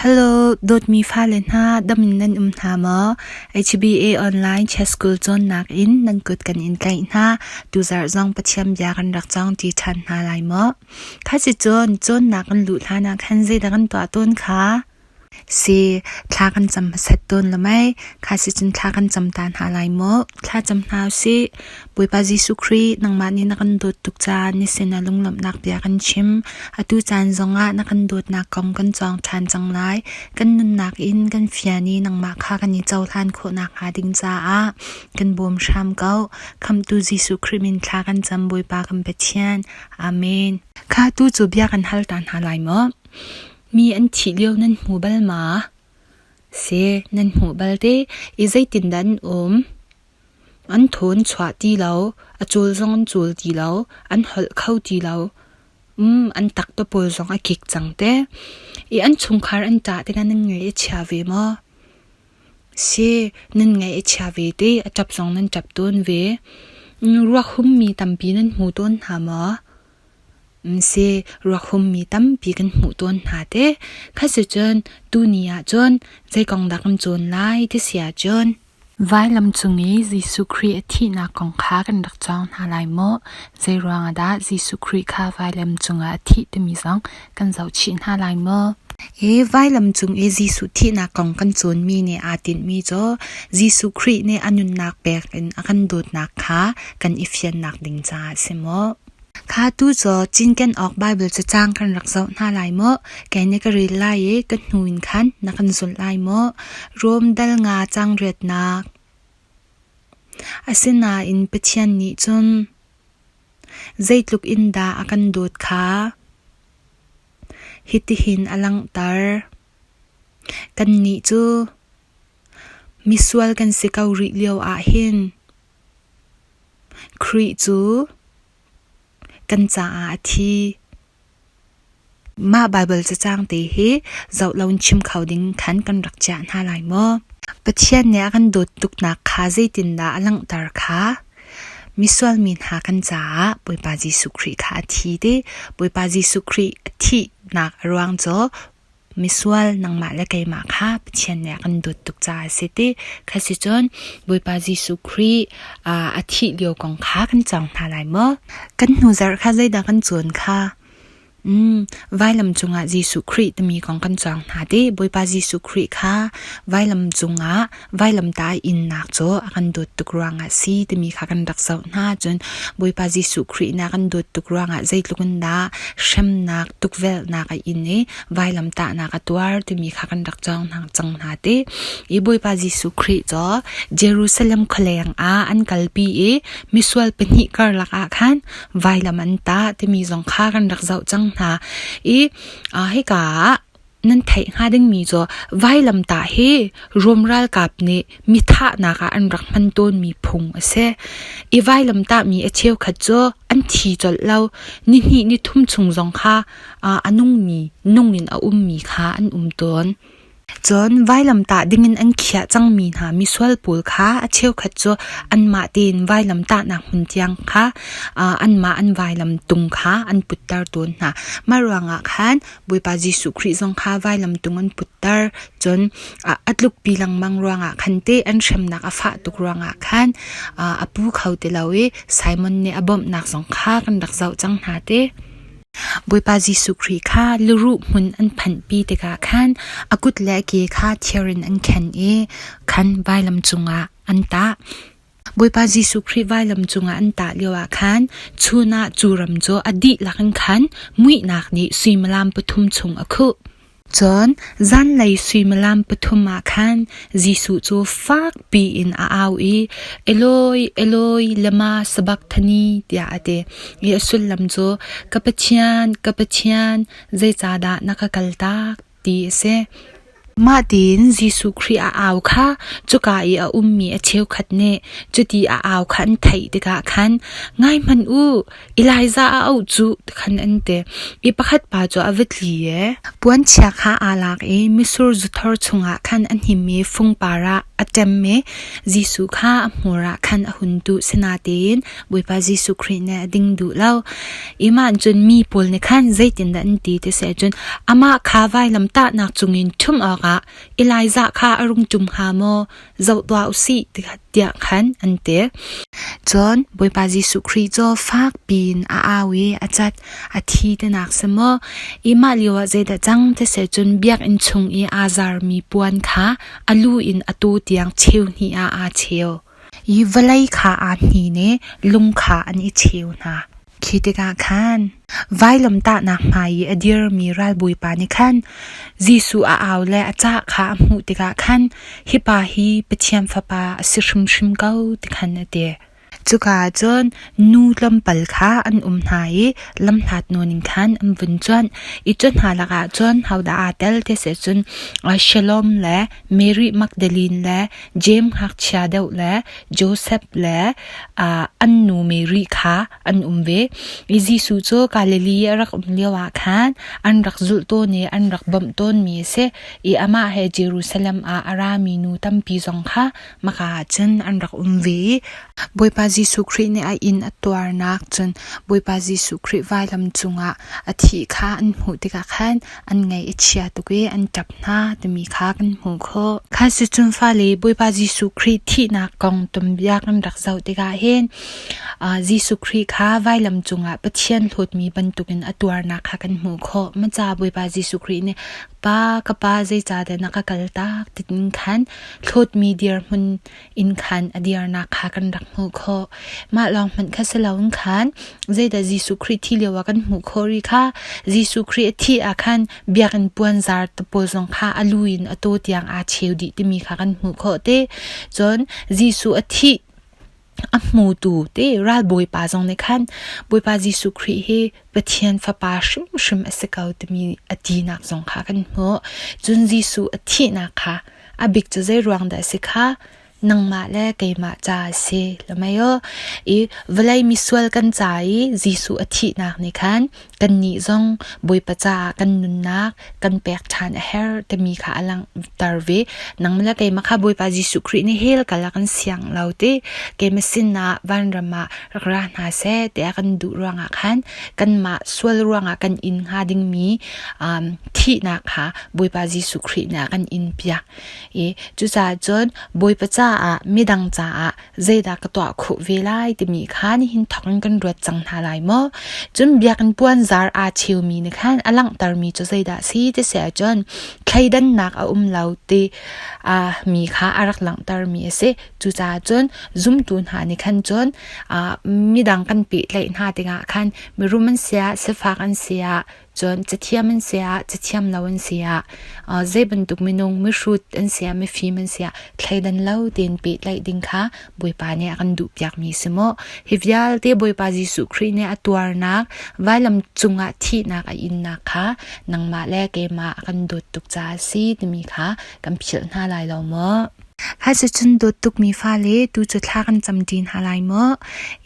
Hello, dawtmi fale hna, dam in nan um hna maw? HBA Online Chess School cawnnak in nan kut kan in tlaih hna. Tuzarh zong Pathian bia kan rak cawng ṭi ṭhan hna lai maw? Kha si cun, cawnnak kan luh hlan ah khan zeidah kan tuah tawn kha? Si, thla kan cam hmasat tawn lo mei? Kha si cun thla kan cam ta hna lai maw? Thla cam hna usih. Bawipa Jesuh Khrih, nangmah nih na kan dawt tuk caah nisin ah lunglawmhnak bia kan chim. Atu caan zongah na kan dawtnak kong kan cawng ṭhan cang lai. Kan nunnak in kan fian i nangmah kha kan i cohlan khawh nakhnga ding caah kan bawm hram ko. Khamhtu Jesuh Khrih min thla kan cam Bawipa kan Pathian. Amen. Kha tu cu bia kan hal ta hna lai maw? Mi an thih lio nan hmu bal ma? Si, nan hmuh bal te i zeitindah an um? An thaw an chuah ti lo, a cul zong an cul ti lo, an holh kho ti lo. An takta pawl zong a kik cang te. I an chungkhar an ṭah tikah nan ngaih a chia ve maw? Si, nan ngaih a chia ve te, a ṭap zong nan ṭap tawn ve. Ruak hummi tampi nan hmu tawn hna maw? Si, ruak hummi tampi kan hmuh tawn hna te. Kha si cun tuni ah cun zei kong dah kan cawn lai ti si ahcun vailam cung i Jesuh Khrih a thihnak kong kha kan rak cawng hna lai maw? Zei ruangah dah Jesuh Khrih kha vailam cungah a thih timi zong kan zohchih hna lai maw? Hi vailam cung i Jesuh thihnak kong kan cawnmi nih aa tinhmi cu Jesuh Khrih nih a nunnak pek in a kan dawtnak kha kan i fiannak ding caah a si maw? Kha tu cu cinken awk Baibal cacang kan rak zoh hna lai maw? Kei nih ka rel lai i ka hnu in khan na kan zulh lai maw? Rom dal nga cang riatnak. Asinain Pathian nih cun zeitluk in dah a kan dawt kha hitihin a langhter. Kannih cu misual kan si ko rih lio ah hin Khrih cu kan caah a thi. Mah Baibal cacang te hi zoh loin chim kho ding khan kan rak chiah hna lai maw? Pathian nih a kan dawt tuknak kha zeitindah a langhter kha? Misual mi hna kan caah Bawipa Jesuh Khrih kha a thi ti. Bawipa Jesuh Khrih a thihnak a ruang cu misual nangmah le keimah kha Pathian nih a kan dawt tuk caah a si ti. Kha si cun Bawipa Jesuh Khrih a thih lio kong kha kan cawng hna lai maw? Kan hnu zarh kha zeidah kan cawn kha? Vailam cungah Jesuh Khrih timi kong kan cawng hna ti. Bawipa Jesuh Khrih kha vailam cungah vailamtah innak cu a kan dawt tuk ruangah si timi kha kan rak zoh hna. Cun Bawipa Jesuh Khrih nih a kan dawt tuk ruangah zeitluk in dah hremnak, tukvelhnak a in i vailamtahnak a tuar timi kha kan rak cawng hna cang hna ti. I Bawipa Jesuh Khrih cu Jerusalem khualeng ah an kalpi i misual pahnih karlak ah khan vailam an tah timi zong kha kan rak zoh cang hna. I hika ah nan theih hnga dingmi cu vailamtah hi Rom ralkap nih mithahnak ah an rak hman tawnmi phung a si. I vailamtahmi a cheukhat cu an thi colh lo. Nihnih nithum chung zong kha a nungmi nung in a ummi kha an um tawn. Cun vailamtah dingin an khiah cangmi hna misual pawl kha a cheukhat cu anmah tein vailamtahnak hmun tiang kha anmah an vailam tung kha an putter tawn hna. Mah ruangah khan Bawipa Jesuh Khrih zong kha vailam tung an putter. Cun a tlukpi lengmang ruangah khan teh an hremnak a fah tuk ruangah khan a pu kho ti lo i Simon nih a bawmhnak zong kha kan rak zoh cang hna te. Bawipa Jesuh Khrih kha luruh hmun an phanhpi tikah khan a kut le a ke kha thir in an khen i khan vailam cungah an tah. Bawipa Jesuh Khrih vailam cungah an tah lioah khan chun ah cu ram cu a dihlak in khan muihnak nih suimilam pathum chung a khuh. Cun zanlei suimilam pathum ah khan Jesuh cu fakpi in a au i, Eloi, Eloi, lama sabachthani, tiah a ti. I a sullam cu, Ka Pathian, ka Pathian, zeicahdah na ka kaltak? ti a si. Mah tiin Jesuh Khrih a au kha cuka i a ummi a cheukhat nih cuti a au kha an theih tikah khan, “Ngai hmanh u, Elijah a auh cuh,” ti khan an ti. I pakhat pa cu a va tli i puanchia kha aa lak i mitsur zuthor chungah khan a hnim i fungpar ah a ṭem i Jesuh kha a hmur ah khan a hun tuh. Sinain Bawipa Jesuh Khrih nih a ding duh lo. I mah cun mi pawl nih khan zeitindah an ti ti si ahcun amah kha vailamtahnak cungin ṭhumh awkah Elijah kha a rung ṭum hnga maw zoh tuah u sih tiah khan an ti. Cun Bawipa Jesuh Khrih cu fak piin a au i a cat, a thi tinak si maw? I mah lioah zeidah cang ti si ahcun biakinn chung i aa zarmi puan kha a lu in a tu tiang cheu hnih ah aa cheu. I vawlei kha aa hnin i lung kha an i cheu hna. Khi tikah khan vailamtahnak hmai i a dirmi ralbawipa nih khan Jesuh a au le a cah kha a hmuh tikah khan, “Hi pa hi Pathian Fapa a si hrimhrim ko,” ti khan a ti. Cuka ah cun nu tlawmpal kha an um hna i lamhlat nawn in khan an vun cuanh i cu hna lakah cun hodah aa tel ti si ahcun Shalom le Mary Magdalene le Jeim ngakchia deuh le Josef le an nu Mary kha an um ve. I Jesuh cu Galilee a rak um lioah khan an rak zulh tawn i an rak bawmh tawnmi a si i amah he Jerusalem ah a rami nu tampi zong kha maka ah cun an rak um ve i Bawipa Jesuh Khrih nih a inn a tuarnak cun Bawipa Jesuh Khrih vailam cungah a thih kha an hmuh tikah khan an ngaih a chia tuk i an ṭap hna timi kha kan hmuh khawh. Kha sicun fale Bawipa Jesuh Khrih thihnak kong tumbia kan rak zoh tikah hin Jesuh Khrih kha vailam cungah Pathian hlawtmi bantukin a tuarnak kha kan hmuh khawh. Maca Bawipa Jesuh Khrih nih Pa, ka pa zeicahdah na ka kaltak tiin khan hlawtmi dirhmun in khan a dirnak kha kan rak hmuh khawh. Mah lawng hmanh kha si loin khan zeidah Jesuh Khrih thi lio ah kan hmuh khawh rih kha Jesuh Khrih a thih ah khan biakinn puanzar te pawl zong kha a lu in a taw tiang aa cheu dih timi kha kan hmuh khawh te. Cun Jesuh a thih a hmutu te ralbawipa zong nih khan Bawipa Jesuh Khrih hi Pathian Fapa hrimhrim a si ko timi a tinak zong kha kan hmuh. Cun Jesuh a thihnak kha a bik cu zei ruang dah a si kha nangmah le keimah ca a si lamei aw. I vawlei misual kan ca i Jesuh a thihnak nih khan kannih zong Bawipa caah kan nunnak kan pek ṭhan a herh timi kha a langhter ve. Nangmah le keimah kha Bawipa Jesuh Khrih nih hell kal a kan siang lo ti keimah sinah vanram ah rak ra hna seh tiah kan duh ruangah khan kanmah sual ruangah kan in hnga dingmi thihnak kha Bawipa Jesuh Khrih nih a kan in piak. I cucaah cun Bawipa caah midang caah zeidah ka tuah khawh ve lai timi kha nihin thawk in kan ruat cang hna lai maw? Cun biakinn puanzar aa cheumi nih khan a langhtermi cu zeidah a si ti si ahcun thleidannak a um lo ti mi kha a rak langhtermi a si. Cucaah cun zumtu hna nih khan cun midang kan pehtlaih hna tikah khan mirum an si ah, sifak an si ah, Cun cathiam an si ah, cathiam lo an si ah, zei bantuk minung mihrut an si ah, mifim an si ah, thleidan lo tein pehtlaih ding kha Bawipa nih a kan duhpiakmi si maw? Hi vialte Bawipa Jesuh Khrih nih a tuarnak, vailam cungah thihnak a innak kha nangmah le keimah a kan dawt tuk caah a si timi kha kan philh hna lai lo maw? Hi cun dawt tukmi fale tu cu thla kan cam ṭi hna lai maw?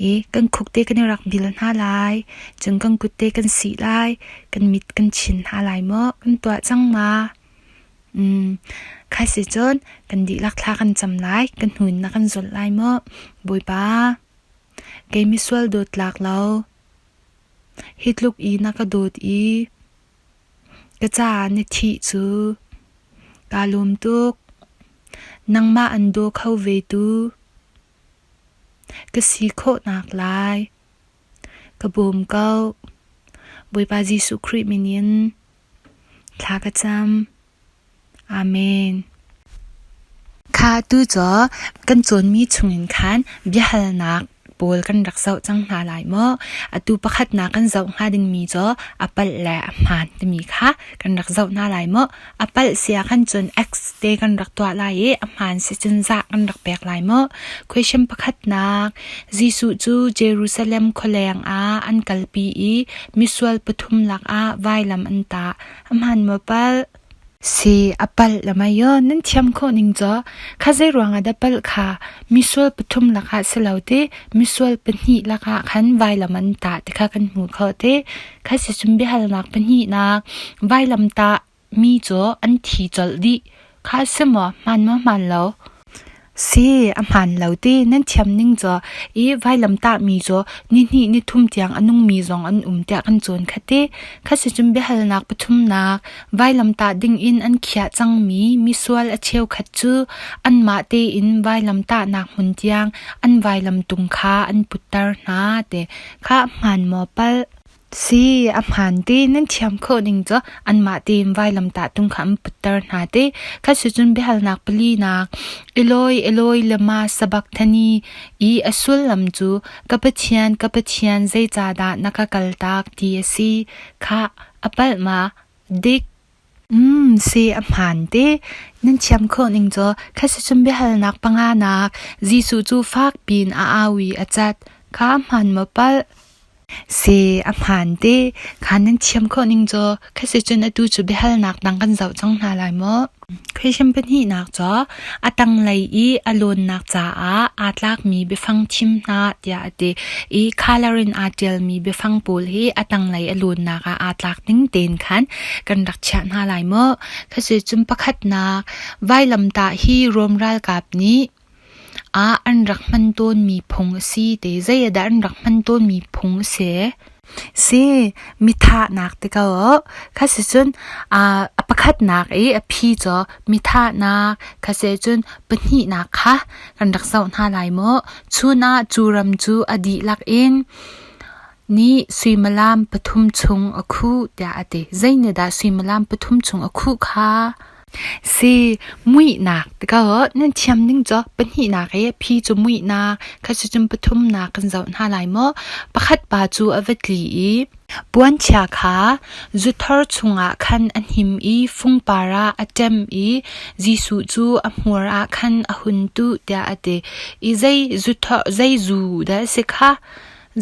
I kan khuk te kan i rak bil hna lai. Cun kan kut te kan sih lai. Kan mit kan chin hna lai maw? Kan tuah cang ma? Khai si cun kan dihlak thla kan cam lai. Kan hnu in na kan zulh lai maw? Bawipa, kei misual dawt tlak lo. Hi tluk i na ka dawt i Ka caah na thih cu kaa lawm tuk. Nangmah an daw kho ve tu ka si khawhnak lai ka bawm ko. Bawipa Jesuh Khrih min in thla ka cam. Amen. Kha tu cu kan cawnmi chungin khan biahalnak pawl kan rak zoh cang hna lai maw? Atu pakhatnak kan zoh hnga dingmi cu a palh le a hmaan timi kha kan rak zoh hna lai maw? A palh si ah khan cun X te kan rak tuah lai i a hmaan si cun zah kan rak pek lai maw? Question pakhatnak Jesuh cu Jerusalem khualeng ah an kalpi i misual pathum lakah vailam an tah. A hmaan maw palh? Si, a palh lamai aw, nan thiam khawh ning caw. Kha zei ruangah dah palh kha misual pathum lakah si lo te, misual pahnih lakah khan vailam an tah ti kha kan hmuh khawh te. Kha si cun biahalnak pahnihnak vailam tah mi cu an thi colh dih. Kha si maw, hmaan maw hmaan lo? Si, a hmaan lo ti. Nan thiam ning cu i vailamtahmi cu nihnih nithum tiang a nungmi zong an um tiah kan cawn kha ti. Kha sicun biahalnak pathumnak, vailamtah dingin an khiah cangmi misual a cheukhat cu anmah tein vailamtahnak hmun tiang an vailamtung kha an putter hna ti. Kha a hmaan maw palh? Si, a hmaan ti nan thiam khawh ning cu anmah tein vailamtah tung kha an putter hna ti. Kha sicun biahalnak palinak, Eloi, Eloi, lema sabachthani i a sullam cu ka Pathian, ka Pathian, zeicahdah na ka kaltak ti a si. Khah, a palh ma? Dik. Si, a hmaan te. Nan thiam khawh ning cu kha sicun biahalnak panganak, Jesuh cu fak piin a au i a cat. Kha a hmaan maw palh? Si, a hmaan te. Kha nan thiam khawh ning cu kha si cun atu cu biahalnak dang kan zoh cang hna lai maw? Question pahnihnak cu a tanglei i a lawnnak caah aa tlakmi biafang thim hna tiah a ti i color in aa ṭialmi biafang pawl hi a tanglei a lawnnak ah aa tlak ning tein khan kan rak chiah hna lai maw? Kha si cun pakhatnak vailamtah hi Rom ralkap nih ah an rak hman tawnmi phung a si ti. Zei ah dah an rak hman tawnmi phung a si? Si, mithahnak ti ko. Kha si cun a pakhatnak i a phi cu mithahnak, kha si cun pahnihnak kha kan rak zoh hna lai mu. Chun ah cu ram cu a dihlak in ni suimilam pathum chung a khuh tiah a ti. Zei nih dah suimilam pathum chung a khuh kha? Si, muihnak ti ko. Nan thiam ning cu pahnihnak i phi cu muihnak, kha cucun pathumnak kan zoh hna lai maw? Pakhat pa cu a va tli i puanchia kha zuthor chungah khan a hnim i fungpar ah a ṭem i Jesuh cu a hmur ah khan a hun tuh tiah a ti. I zei zuthor, zei zu dah a si kha?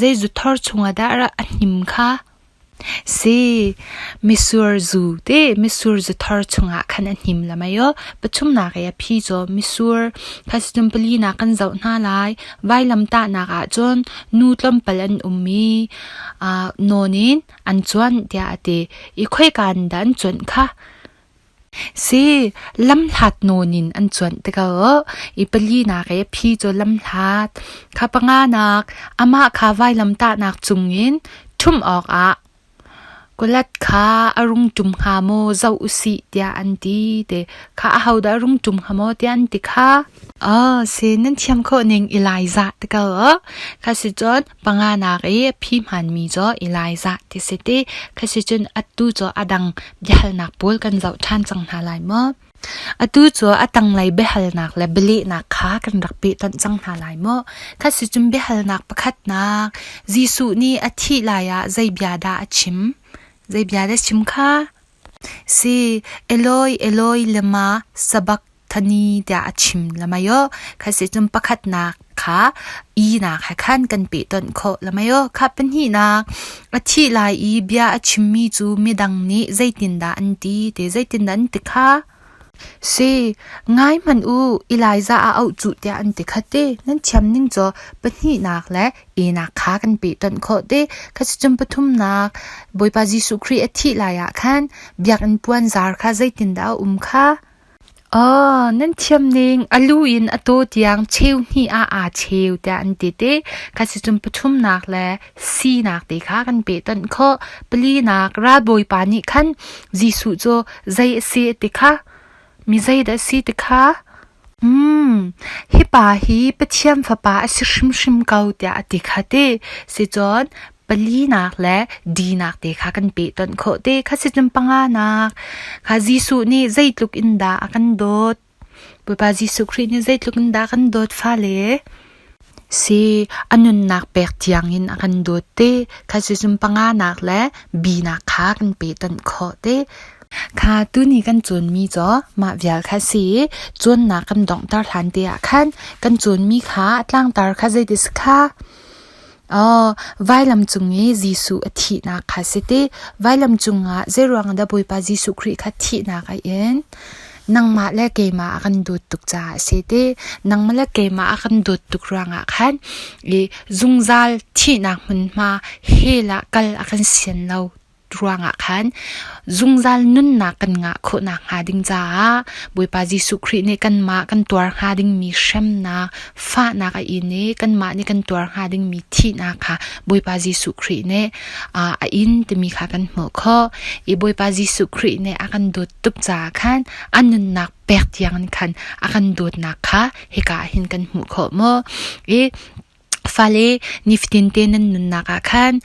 Zei zuthor chungah dah a hnim kha? Si, mitsur zu ti mitsur zu thar chungah khan a hnim lamai aw. Pathumnak i a phi cu mitsur kha cun palinak kan zoh hna lai. Vailamtahnak ah cun nu tlawmpal an um i nawn in an cuanh tiah a ti. I khoika in dah an cuanh kha? Si, lamhlat nawn in an cuanh ti ko. I palinak i phi cu lamhlat. Kha panganak, amah kha vailamtahnak cungin ṭhumh awkah kulat kha a rung ṭum hnga maw zoh u sih tiah an ti te. Kha ahodah a rung ṭum hnga maw tiah an ti kha. Oh, si, nan thiam khawh ning Elijah ti ko. Kha si cun Panganak i phi hmaanmi cu Elijah ti si ti kha si cun atu cu a dang biahalnak pawl kan zoh ṭhan cang hna lai maw? Atu cu a tanglei biahalnak le bialehnak kha kan rak pehtonh cang hna lai maw? Kha si cun biahalnak pakhatnak Jesuh nih a thih lai ah zei bia dah a chim? Zei bia dah a chim kha? Si, Eloi, Eloi, lema sabak thani tiah a chim lamai aw. Kha si cun pakhatnak kha inak he khan kan pehtonh khawh lamai aw. Kha pahnihnak a thih lai i bia a chimmi cu midang nih zeitindah an ti ti zeitindah an ti kha? Si, ngai hmanh u, Elijah a auh cuh tiah an ti kha ti. Nan thiam ning cu pahnihnak le enak kha kan pehtonh khawh ti. Kha si cun pathumnak Bawipa Jesuh Khrih a thih lai ah khan biakinn puanzar kha zeitindah a um kha? Aw, nan thiam ning a lu in a taw tiang cheu hnih ah aa cheu tiah an ti te. Kha si cun pathumnak le sinak te kha kan pehtonh khawh. Palinak ralbawipa nih khan Jesuh cu zei a si ti kha mi zeidah a si ti kha hi pa hi Pathian fapa a si hrimhrim ko tiah a ti kha ti. Si cun palinak le dinak te kha kan pehtonh khawh te. Kha si cun panganak kha Jesuh nih zeitluk in dah a kan dawt. Bawipa Jesuh Khrih nih zeitluk in dah a kan dawt fale. Si a nunnak pek tiang in a kan dawt te. Kha si cun panganak le binak kha kan pehtonh khawh te. Kha tuni kan cawnmi cu mah vial kha si i cawnnak kan donghter hlan te ah khan kan cawnmi kha a tlangtar kha zeitis kha? Aw, vailam cung i Jesuh a thihnak kha si ti. Vailam cungah zeiruang dah Bawipa Jesuh Khrih kha thihnak a in? Nangmah le keimah a kan dawt tuk caah a si ti. Nangmah le keimah a kan dawt tuk ruangah khan i zungzal thihnak hmunhma hell ah kal a kan sian lo ruangah khan zungzal nunnak kan ngah khawh nakhnga ding caah Bawipa Jesuh Khrih nih kanmah kan tuar hnga dingmi hremnak, fahnak a in i kanmah nih kan tuar hnga dingmi thihnak kha Bawipa Jesuh Khrih nih a in timi kha kan hmuh khawh. I Bawipa Jesuh Khrih nih a kan dawt tuk caah khan a nunnak pek tiang in khan a kan dawtnak kha hika ah hin kan hmuh khawh maw? I Fale nifatin te nan nunnak ah khan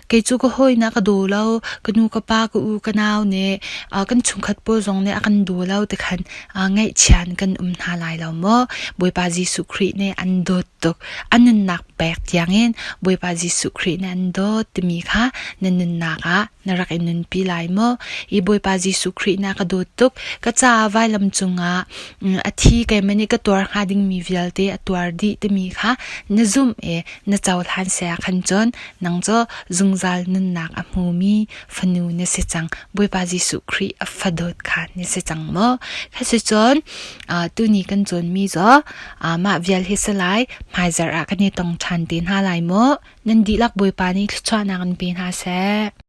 kei cu ka hawi na ka daw lo, ka nu ka pa ka u ka nau nih kan chungkhat pawl zong nih a kan daw lo ti khan ngaihchia in kan um hna lai lo maw? Bawipa Jesuh Khrih nih an dawt tuk. A nunnak pek tiangin Bawipa Jesuh Khrih nih an dawt timi kha na nunnak ah na rak i nunpi lai maw? I Bawipa Jesuh Khrih na ka dawt tuk. Ka caah vailam cungah a thi keimah nih ka tuar hnga dingmi vialte a tuar dih timi kha na zumh i na cohlan sia khan cun nang cu zungzal nunnak a hmumi fanu na si cang. Bawipa Jesuh Khrih a fadawt kha na si cang maw? Khasi cun tuni kan cawnmi cu mah vial hi si lai hmaizarh ah kan i tong ṭhan te hna lai mu. Nan dihlak Bawipa nih thluachuahnak in pe hna seh.